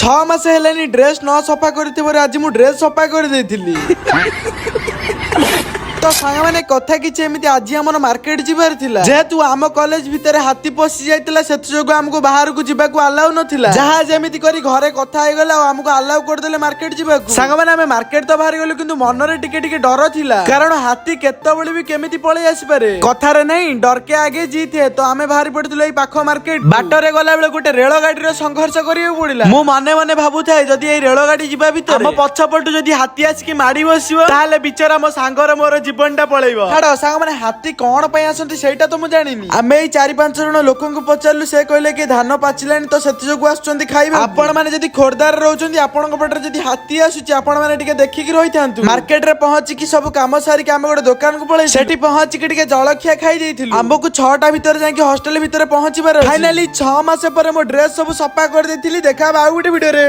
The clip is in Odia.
6 ମାସ ହେଲାଣି ଡ୍ରେସ ନ ସଫା କରିଥିବାରୁ ଆଜି ମୁଁ ଡ୍ରେସ ସଫା କରିଦେଇଥିଲି। ତ ସାଙ୍ଗମାନେ, କଥା କିଛି ଏମିତି, ଆଜି ଆମର ମାର୍କେଟ ଯିବାର ଥିଲା। ଯେହେତୁ ଆମ କଲେଜ ଭିତରେ ହାତୀ ପଶି ଯାଇଥିଲା, ସେଥି ଯୋଗୁଁ ଆମକୁ ବାହାରକୁ ଯିବାକୁ ଆଲାଉ ନଥିଲା। ଯାହା ଯେମିତି କରି ଘରେ କଥା ହେଇଗଲା ଆଉ ଆମକୁ ଆଲାଉ କରିଦେଲେ ମାର୍କେଟ ଯିବାକୁ। ସାଙ୍ଗମାନେ, ଆମେ ମାର୍କେଟ ତ ବାହାରି ଗଲୁ, କିନ୍ତୁ ମନରେ ଟିକେ ଟିକେ ଡର ଥିଲା, କାରଣ ହାତୀ କେତେବେଳେ ବି କେମିତି ପଳେଇ ଆସିପାରେ। କଥାରେ ନାହିଁ, डर के आगे जीत है। ତ ଆମେ ବାହାରି ପଡିଥିଲୁ ଏଇ ପାଖ ମାର୍କେଟ। ବାଟରେ ଗଲା ବେଳେ ଗୋଟେ ରେଳ ଗାଡିର ସଂଘର୍ଷ କରିବାକୁ ପଡିଲା। ମୁଁ ମନେ ମନେ ଭାବୁଥାଏ, ଯଦି ଏଇ ରେଳ ଗାଡି ଯିବା ଭିତରେ ଆମ ପଛ ପଟୁ ଯଦି ହାତୀ ଆସିକି ମାଡି ବସିବ, ତାହେଲେ ବିଚାରା ମୋ ସାଙ୍ଗର ମୋର ଜୀବନଟା ପଳେଇବ। ଛାଡ ସାଙ୍ଗମାନେ, ହାତୀ କଣ ପାଇଁ ଆସନ୍ତି ସେଇଟା ତ ମୁଁ ଜାଣିନି। ଆମେ ଏଇ ଚାରି ପାଞ୍ଚ ଜଣ ଲୋକଙ୍କୁ ପଚାରିଲୁ, ସେ କହିଲେ କି ଧାନ ପାଚିଲାଣି ତ ସେଥି ଯୋଗୁ ଆସୁଛନ୍ତି ଖାଇବା। ଆପଣ ମାନେ ଯଦି ଖୋର୍ଦ୍ଧାରେ ରହୁଛନ୍ତି, ଆପଣଙ୍କ ପଟରେ ଯଦି ହାତୀ ଆସୁଛି, ଆପଣ ମାନେ ଟିକେ ଦେଖିକି ରହିଥାନ୍ତୁ। ମାର୍କେଟରେ ପହଞ୍ଚିକି ସବୁ କାମ ସାରିକି ଆମେ ଗୋଟେ ଦୋକାନକୁ ପଳେଇ ସେଠି ପହଞ୍ଚିକି ଟିକେ ଜଳଖିଆ ଖାଇ ଦେଇଥିଲୁ। ଆମକୁ 6ଟା ଭିତରେ ଯାଇକି ହଷ୍ଟେଲ ଭିତରେ ପହଞ୍ଚିବାର। ଫାଇନାଲି 6 ମାସ ପରେ ମୋ ଡ୍ରେସ ସବୁ ସଫା କରିଦେଇଥିଲି। ଦେଖା ହବ ଆଉ ଗୋଟେ ଭିଡିଓରେ।